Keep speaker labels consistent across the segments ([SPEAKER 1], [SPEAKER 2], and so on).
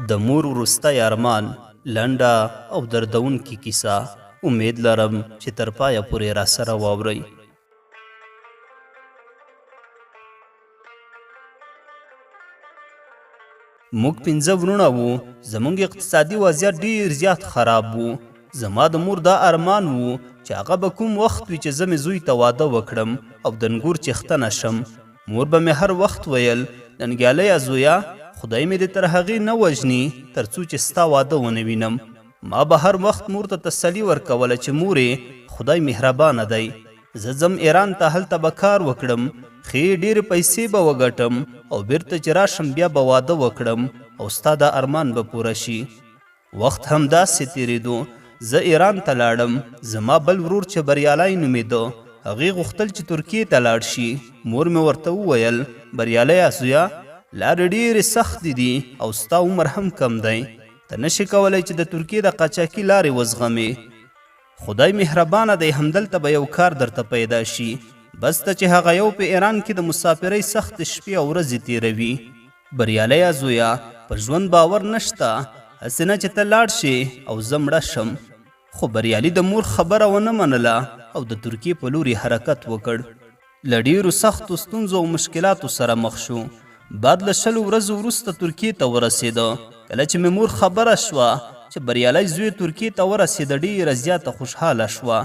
[SPEAKER 1] د مور وروستی ارمان، لنډه او دردونکې کیسه. امید لرم چې تر پایه پورې راسره واورئ. موږ پنځه وروڼه وو. زموږ اقتصادي وضعیت ډیر زیات خراب وو. زما د مور دا ارمان وو چې هغه به کوم وخت وي چې زه مې زوی ته واده وکړم او د نګور څښتنه شم. مور به مې هر وخت ویل، ننګیالیه زویه، خدای مې دې تر هغې نه وژني تر څو چې ستا واده ونه وینم. ما به هر وخت مور ته تسلي ورکوله چې مورې، خدای مهربانه دی. زه ځم ایران ته، هلته به کار وکړم، ښې ډېرې پیسې به وګټم او بیرته چې راشم بیا به واده وکړم او ستا دا ارمان به پوره شي. وخت همداسې تېرېدو، زه ایران ته لاړم، زما بل ورور چې بریالی نومېده، هغې غوښتل چې ترکیې ته لاړ شي، مور مې ورته وویل، بریالیه زویه، لارې ډېرې سختې دي او ستا عمر هم کم دی، ته نشې کولی چې د ترکیې د قاچاقي لارې وزغمې. خدای مهربانه دی، همدلته به یو کار درته پیدا شي. بس ته چې هغه یو په ایران کې د مسافرۍ سختې شپې او ورځې تېروي. بریالیه زویه، په ژوند باور نشته، هسې نه چې ته لاړ شې او زه مړه شم. خو بریالي د مور خبره ونه منله او د ترکیې په لور یې حرکت وکړ. له ډېرو سختو ستونزو او مشکلاتو سره مخ شو. بعد له 20 ورځو وروسته ترکیې ته ورسېده. کله چې مې مور خبره شوه چې بریالی زوی ترکیې ته ورسېده، ډېره زیاته خوشحاله شوه.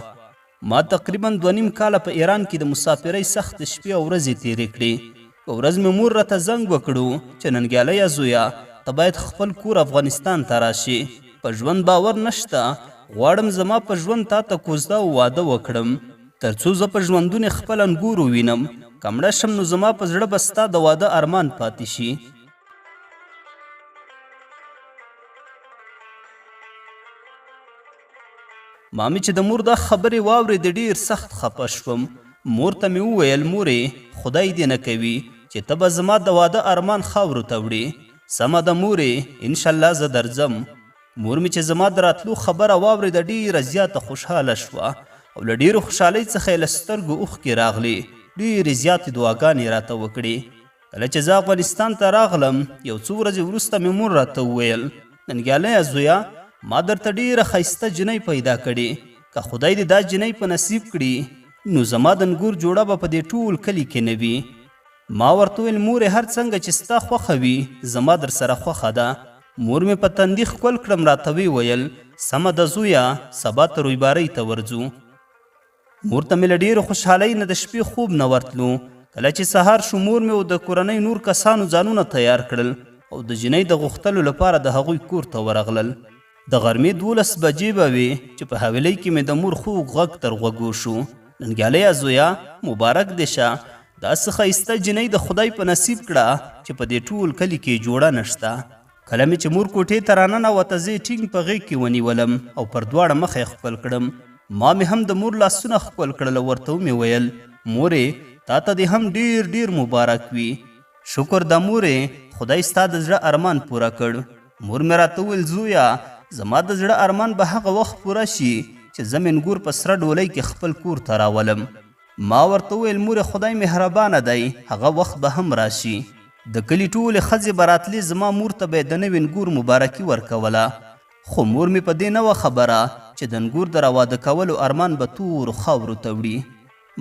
[SPEAKER 1] ما تقریبا 2.5 کاله په ایران کې د مسافرۍ سختې شپې او ورځې تېرې کړې. یوه ورځ مې مور راته زنګ وکړو چې ننګیالیه زویه، ته باید خپل کور افغانستان ته راشې. په ژوند باور نشته، غواړم زما په ژوند تا ته کوزده او واده وکړم. تر څو زه په ژوندونې خپل انګور ووینم. که مړه شم نو زما په زړه به ستا د واده ارمان پاتې شي. ما مې چې د مور دا خبرې واورېدې ډېر سخت خپه شوم. مور ته مې وویل، مورې، خدای دې نه کوي چې ته به زما د واده ارمان خاورو ته وړې. سمه ده مورې، انشاالله زه درځم. مور مې چې زما د راتلو خبره واورېده ډېره زیاته خوشحاله شوه او له ډېرې خوشحالۍ څخه یې له سترګو اوښکې راغلې، ډېرې زیاتې دعاګانې یې راته وکړې. کله چې زه افغانستان ته راغلم، یو څو ورځې وروسته مې مور راته وویل، ننګیالیه زویه، ما درته ډېره ښایسته جینۍ پیدا کړې، که خدای دې دا جینۍ په نصیب کړي، نو زما د نګور جوړه به په دې ټول کلي کې نه وي. ما ورته وویل، مورې هر څنګه چې ستا خوښه وي، زما درسره خوښه ده. مور مې په تندي ښکل کړم، راته ویې ویل، سمه ده زویه، سبا ته رویبارۍ ته ورځو. مور ته مې له ډېرې خوشحالۍ نه د شپې خوب نه ورتلو. کله چې سهار شو، مور مې او د کورنۍ نور کسانو ځانونه تیار کړل او د جینۍ د غوښتلو لپاره د هغوی کور ته ورغلل. د غرمې 12 بجې به وې چې په حویلۍ کې مې د مور خوږ غږ تر غوږو شو، ننګیالیه زویه، مبارک دې شه، داسې ښایسته جینۍ د خدای په نصیب کړه چې په دې ټول کلي کې جوړه نشته. کله مې چې مور کوټې ته راننوته، زه یې ټینګ په غېږ کې ونیولم او پر دواړه مخه یې ښکل کړم. ما مې هم د مور لاسونه ښکل کړل او ورته ومې ویل، مورې، تا ته دې هم ډېر ډېر مبارک وي. شکر ده مورې، خدای ستا د زړه ارمان پوره کړ. مور مې راته وویل، زویه، زما د زړه ارمان به هغه وخت پوره شي چې زه مې نګور په سره ډولۍ کې خپل کور ته راولم. ما ورته وویل، مورې، خدای مهربانه دی، هغه وخت به هم راشي. د کلي ټولې ښځې به راتلې، زما مور ته به یې د نوې نګور مبارکي ورکوله، خو مور مې په دې نه وه خبره چې د نګور د راواده کولو ارمان به تورو خاورو ته وړي.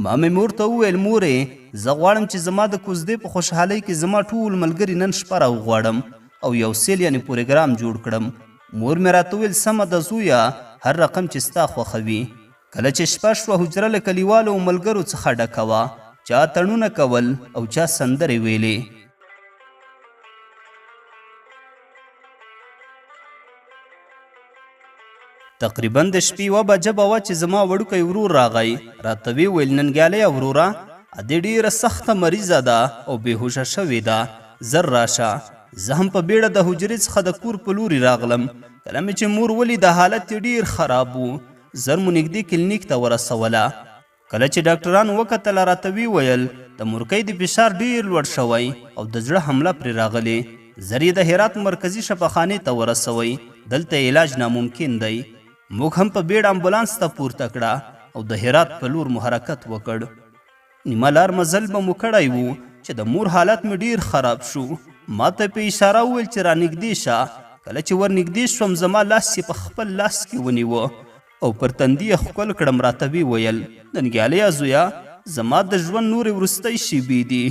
[SPEAKER 1] ما مې مور ته وویل، مورې، زه غواړم چې زما د کوزدې په خوشحالۍ کې زما ټول ملګري نن شپه راوغواړم او یو سیل یعنې پروګرام جوړ کړم. مور مې راته وویل، سمه ده زویه، هر رقم چې ستا خوښه وي. کله چې شپه شوه، حجره له کلیوالو او ملګرو څخه ډکه وه. چا اتڼونه کول او چا سندرې ویلې. تقریبا د شپې 1 بجه به وه چې زما وړوکی ورور راغی، راته ویې ویل، ننګیالیه وروره، ادې ډېره سخته مریضه ده او بېهوښه شوې ده، زر راشه. زه هم په بیړه د حجرې څخه د کور په لوري راغلم. کله مې چې مور ولیده، حالت یې ډېر خراب و. زر مو نږدې کلینیک ته ورسوله. کله چې ډاکټرانو وکتله، راته ویې ویل، د مورکۍ د فشار ډېر لوړ شوی او د زړه حمله پرې راغلې، زر یې د هرات مرکزي شفاخانې ته ورسوئ، دلته یې علاج ناممکن دی. موږ هم په بیړه امبولانس ته پورته کړه او د هرات په لور مو حرکت وکړ. نیمه لار مزل به مو کړی و چې د مور حالت مې ډېر خراب شو. ما ته په اشاره وویل چې رانږدې شه. کله چې ورنږدې شوم زما لاس یې په خپل لاس کې ونیوه او پر تندي یې ښکل کړم راته ویې ویل، ننګیالیه زویه! زما د ژوند نورې وروستۍ شېبې دي،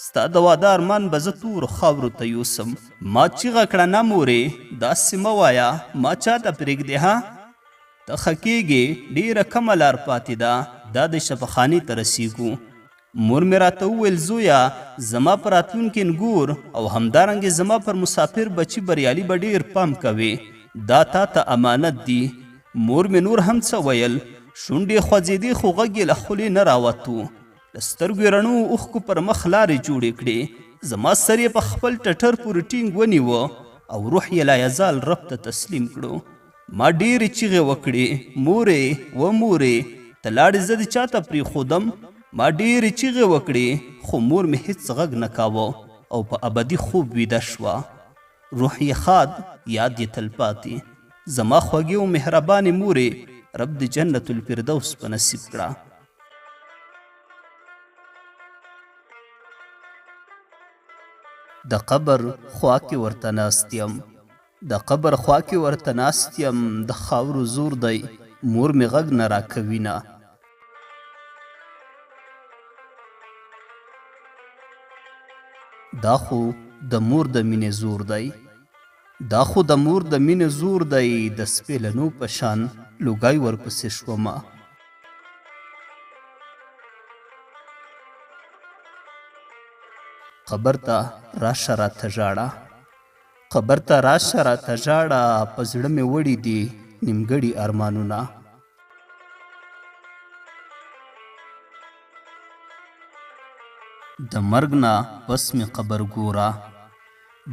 [SPEAKER 1] ستا د واده ارمان به زه تورو خاورو ته یوسم. ما چیغه کړه، نه مورې! داسې مه وایه، ما چاته پرېږدې ها؟ ته ښه کېږې، ډېره کمه لار پاتې ده، دا دی شفاخانې ته رسېږو. مور مې راته وویل، زویه! زما پر راتلونکي نګور او همدارنګې زما پر مسافر بچي بریالي به ډېر پام کوې، دا تا ته امانت دي. مور مې نور هم څه ویل، شونډې یې خوځېدې خو غږ یې له خولې نه راوتو. له سترګو یې رڼو اوښکو پر مخ لارې جوړې کړې. زما سر یې په خپل ټټر پورې ټینګ ونیوه او روح یې لایزال رب ته تسلیم کړو. ما ډېرې چیغې وکړې، مورې! وه مورې! ته لاړې زه دې چاته پرېښودم؟ ما ډېرې چیغې وکړې، خو مور مې هېڅ غږ نه کاوه او په ابدي خوب ویده شوه. روح یې ښاد، یاد یې تلپاتې. زما خوږې او مهربانې مورې! رب دې جنت الفردوس په نصیب کړه. د قبر خوا کې ورته ناست یم. د قبر خوا کې ورته ناست یم د خاورو زور دی مور مې غږ نه راکوینه. دا خو د مور د مینې زور دی دا خو د مور د مینې زور دی د سپېلنو په شان لوګی ورپسې شومه. قبر ته راشه راته ژاړه. قبر ته راشه راته ژاړه په زړه مې وړي دي نیمګړي ارمانونه. د مرګ نه پس مې قبر ګوره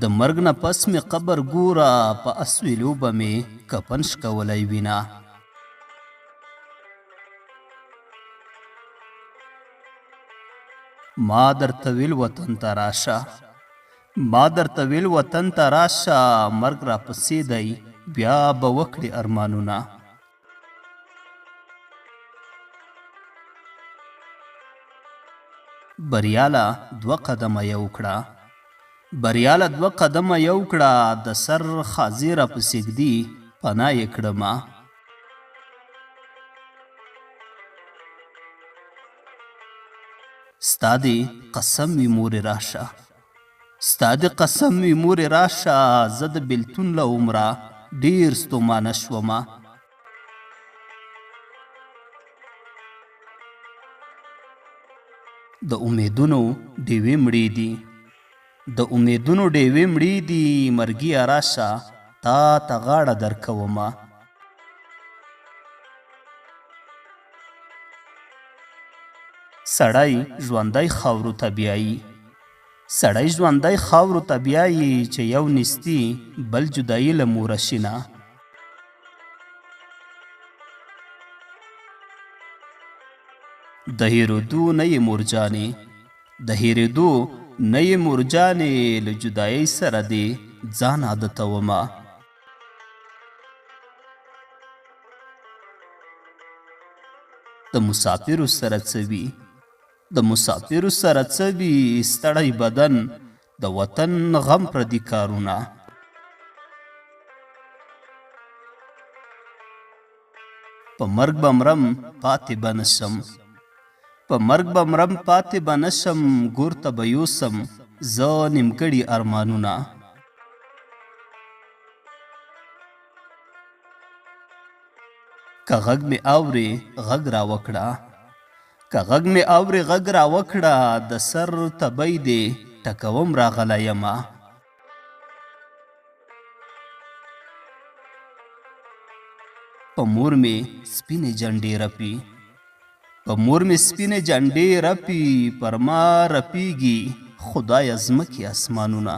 [SPEAKER 1] د مرګ نه پس مې قبر ګوره په اسویلو به مې کفن شکولی وینه. ما درته ویل وطن ته راشه. ما درته ویل وطن ته راشه مرګ راپسې دی بیا به وکړې ارمانونه. بریاله دوه قدمه یو کړه بریاله دوه قدمه یو کړه د سر خازې راپسې ږدي پناه یې کړمه. ستا دې قسم وي مورې راشه. ستا دې قسم وي مورې راشه زه د بېلتون له عمره ډېر ستومانه شومه. د امیدونو ډیوې مړې دي د امیدونو ډیوې مړې دي مرګیه راشه تا ته غاړه درکومه. سړی ژوندی خاورو ته بیایي سړی ژوندی خاورو ته بیایي چې یو نیستي بل جدایي له موره شینه. د هېرېدو نه یې مورجانې د هېرېدو نه یې مورجانې له جدایۍ سره دې ځان عادتومه. د مسافرو سره څه وي د مسافرو سره څه وي ستړی بدن د وطن غم پردي کارونه. په مرګ به مرم پاتې به نه شم په مرګ به مرم پاتې به نه شم ګور ته به یوسم زه نیمګړي ارمانونه. که غږ مې اورې غږ راوکړه که غږ مې اورې غږ راوکړه د سر تبۍ دې ټکوم راغلی یمه. په مور مې سپینې جنډې رپي په مور مې سپینې جنډې رپي پر ما رپیږي خدایه ځمکې اسمانونه.